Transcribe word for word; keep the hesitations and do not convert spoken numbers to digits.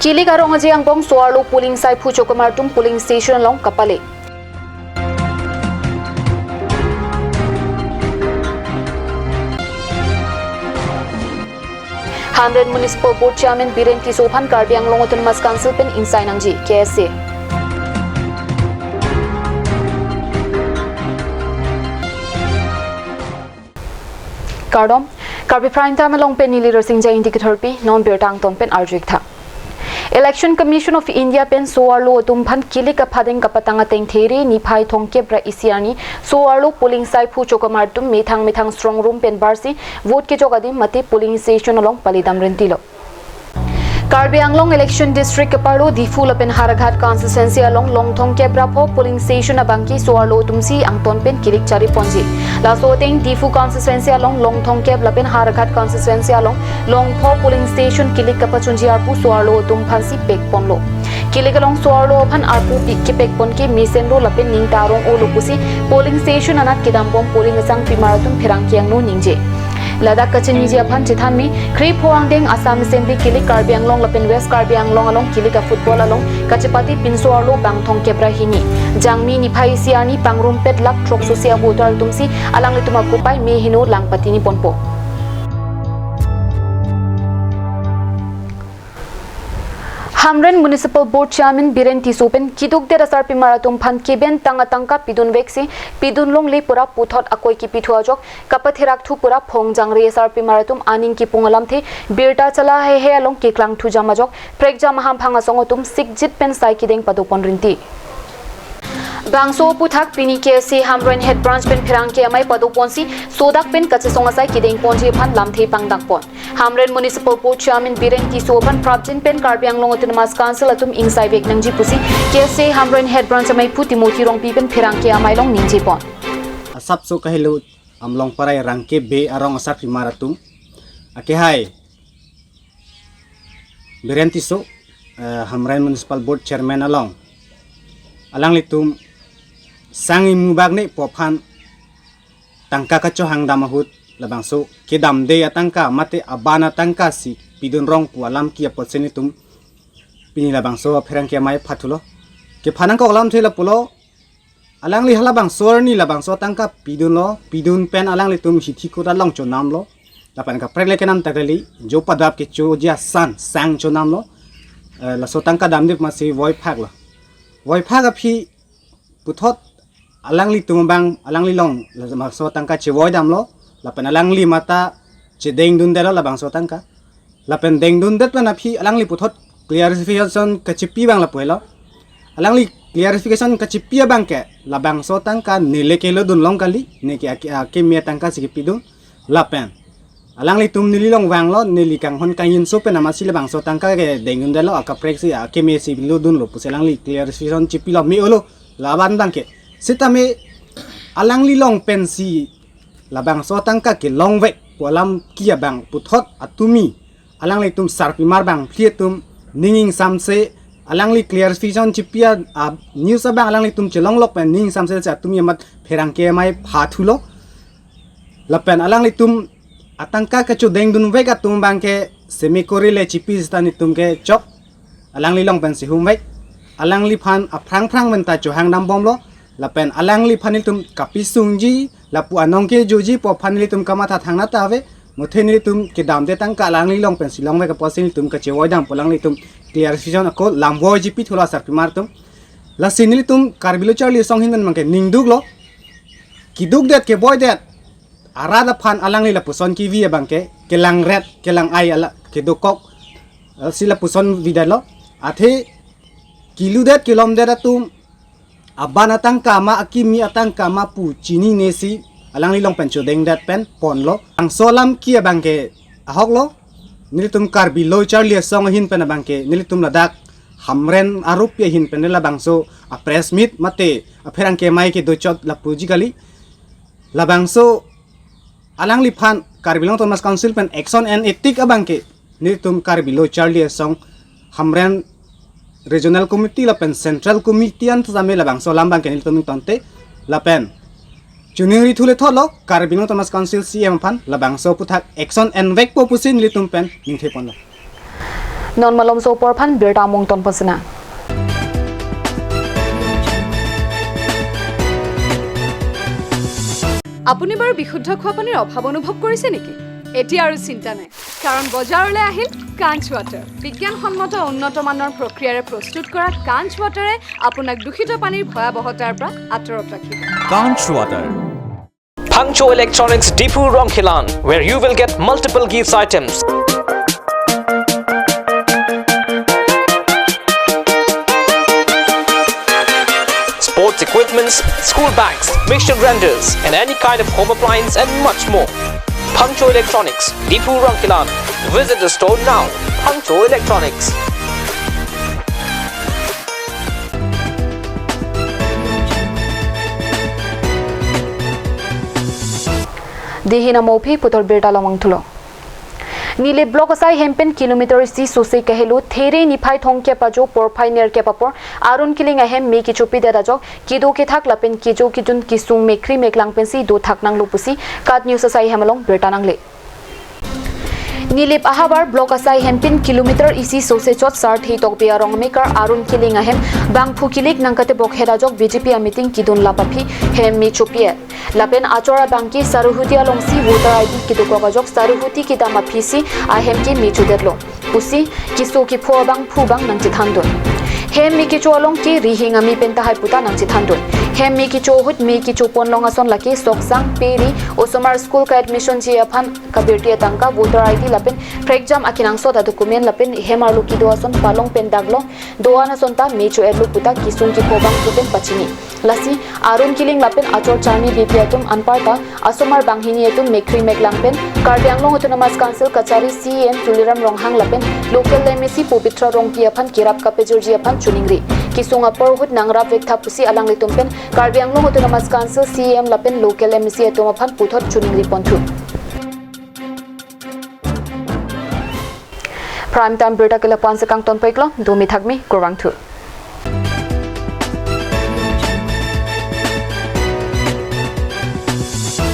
Kilik arong aje angbong so-arlo polling saiphu chokomar atum polling station along kapale. Hamren Municipal Board Chairman Biren Tisso aphan Karbi Anglong Autonomous Council pen ingsai nangji, K S A. Kardom, Karbi Prime Time along pen neli Rosingja Ingti kethorpi, non birta angton pen arju-ik tha. Election Commission of India pen so-arlo atum aphan kilik aphadeng kapatang ateng There niphai thomkep ra isi arni so-arlo polling saiphu chokomar atum methang methang strong room pen barsi vote kejok adim mate polling station along palidam rentilo. Karbi Anglong Election District keparlo Diphu lapen Howraghat constituency along long thomkep ra pho polling station abangke so-arlo atumsi angton pen kilik chariponji. Laso ateng Diphu constituency along long thomkep lapen Howraghat constituency along long pho polling station kilik kapachunji arpu so-arlo atum aphansi pekponlo. Kilik along so-arlo aphan arpu pi kepekpon ke mesenlo lapen ning ta arong-olo pusi polling station anat kedambom polling asangpimar atum pherangke angno ningje. Ladak kachiniji aphan chethanme, krepho angdeng Assam Assembly kilik Karbi Anglong lapen West Karbi Anglong along kilik a-football along kachepate pinso arlo bang thomkep ra hini. Jangmi niphai isi arni pangrumpet lakh throksosi a-voter atumsi alanglitum akopai me heno lang patiniponpo. Hamren Municipal Board Chairman Biren Tisso pen kidukdet asarpimar atum aphan keben tang atangka pidunveksi pidun longle pura puthot akoi kipithu ajok kapatherakthu pura phong jangre asarpimar atum aning kipung alamthe birta chala hehe along keklangthu jam ajok prekjam ahamphang asong atum sikjit pen sai kedeng padopon rinti. Bangso aputhak pini K S A Hamren Head Branch pen pherangke amei padoponsi sodak pen kachesong asai kedengponji aphan lamthe pangdakpon. Hamren Municipal Board Chairman Biren Tisso aphan prapjin pen Karbi Anglong Autonomous Council atum ingsaivek nangji pusi K S A Hamren Head Branch ameiphu Timothy Rongpi pen pherangke amei along ningjepon. Asapso kahelo Amlong Parai Rangke Bey arong asarpimar atum. Akehai Biren Tisso, eh, Hamren Municipal Board Chairman along alanglitum sang imu bak ne pu aphan tangka kachohang dam ahut labangso kedamde atangka mate aban atangkasi pidun rong pu alam ki apotsi nelitum pini labangso apherangke amei phathulo. Kephan angkok alamthe lapulo, alangli halabangso arni labangso atangka pidunlo, pidun pen alanglitum hithi kota long chonamlo. Lapen kaprek le kenam ta kali, jo padap kechoji asan sang chonamlo. Eh, laso tangka damde masi voiphaklo. Voiphak aphi puthot alanglitum abang, alangli along labangso atangka chevoi damlo, lapen alangli mata chedengdundetlo labangso atangka. Lapen dengdundet pen aphi alangli puthot clarification kachipi abang lapu helo. Alangli clarification kachipi abangke labangso atangka neli kelo dunlong kali, neke ake, akeme atangkasi kepidun. Lapen alanglitum neli along vanglo, neli kanghon kangjinso pen amatsi labangso atangka ke dengdundetlo, akapreksi akemesi lo dunlo pusi alangli clarification chipilo me-olo, la-an abangke. Sitame alangli along pensi labangso atangka kelongvek pu alam ki abang puthot atumi alanglitum sarpimar bangphli atum ning ingsamse alangli clarification chipi a, a, news abang alanglitum chelonglok pen ning ingsamse si atumi amat pherangke amei phathulo. Lapen alanglitum atangka kechodengdunvek atum abangke semekori le chipi sita nelitum ke chok alangli along pensi humvek, alangliphan aphrang phrang pen ta chohang dambomlo, lapen alangliphan nelitum kapisungji, lapu anong kejoji pu aphan nelitum kamatha thangnat ta ave, muthe nelitum kedamde atangka alangli along pensi longvek apotsi nelitum kachevoi dam pu alanglitum clarification ako lamvoiji pithulo asarpimar atum. Lasi nelitum Karbi Lo Charli Asong ahin pen abangke ningduklo, kidukdet kevoidet arat aphan alangli lapuson kevi abangke, kelangret, kelang-ai ala, kedokok, eh, si lapuson videtlo. Athe kiludet kelomdet atum, aban atangka ma akeme atangka ma pu chininesi, alangli along pen chodengdet pen ponlo. Bangso alam ki abangke ahoklo, nelitum Karbi Lo Charli Asong ahin pen abangke, nelitum ladak Hamren arupi ahin pen labangso a-press meet mate apherangke amei kedochot lapuji kali. Labangso alangliphan Karbi Anglong Autonomous Council pen action en-etik abangke nelitum Karbi Lo Charli Asong Hamren Regional Committee lapen Central Committee an tame labangso alam abangke nelitum ingtonte lapen choningri thule thotlo Karbi Anglong Autonomous Council C E M aphan labangso aputhak action envekpo pusi nelitum pen ningtheponlo. Non malomso apor aphan birta among tonpon sinang. আপুনি বাৰু বিশুদ্ধ খোৱা পানীৰ অভাৱ অনুভৱ কৰিছে নেকি? এতিয়া আৰু চিন্তা নাই, কাৰণ বজাৰলৈ আহিল কাঞ্চ ৱাটাৰ। বিজ্ঞানসন্মত উন্নত মানৰ প্ৰক্ৰিয়াৰে প্ৰস্তুত কৰা কাঞ্চ ৱাটাৰে আপোনাক দূষিত পানীৰ ভয়াৱহতাৰ পৰা আঁতৰত ৰাখিব। Kanch Water. Phangcho Electronics, Diphu, Rongkhelan, where you will get multiple gifts items. Sports equipments, school bags, mixture grinders, and any kind of home appliance and much more. Phangcho Electronics, Diphu, Rongkhelan. Visit the store now. Phangcho Electronics. Dihin amo aphi puthot birta along vangthulo. Nilip Block asai hem pen kilometer isi sose kahelo There niphai thomkep ajo porphai nerkep apor Arun Killing ahem me kechopidet ajok kedo kethak lapen kejo kejun kesung mekri meklang pensi dothak nanglo pusi KAT News asai hem along birta nangle. Nilip ahavar Block asai hem pen kilometer isi sose chot Sarthe Tokbi arong amekar Arun Killing ahem bangphu kilik nangkatebok het ajok B J P ameeting kedun lap aphi hem me chopi-et. Lapen achor abangke Saruhuti alongsi voter I D kedokok ajok Saruhuti kedam aphisi ahem ke me chodetlo pusi keso kepho abangphu abang nangchethandun. Hem me kecho along ke rihing ami pen tahai puta nangchethandun. Hem me kecho ahut me kecho ponlong ason lake Soksang, Peri, osomar school ka-admission ji aphan kabirti atangka, voter I D lapen phrekjam akenangsot adocument lapen hem arlo kedo ason palong pen daglong do-an ason ta me cho-etlo puta kesung kepho abangphu pen pachini. Lasi Arun Killing lapen achor charni bipi atum anparta asomar banghini atum mekri meklang pen Karbi Anglong Autonomous Council kachari C E M Tuliram Ronghang lapen local M A C Pabitra Rongpi aphan kerap kapejorji aphan choningri. Kesung apor ahut nangrap vektha pusi alanglitum pen Karbi Anglong Autonomous Council C E M lapen local M A C atum aphan puthot choningri ponthu. Prime Time birta ke lapu-an si kangton peklo, domi thakmi, kurvangthu.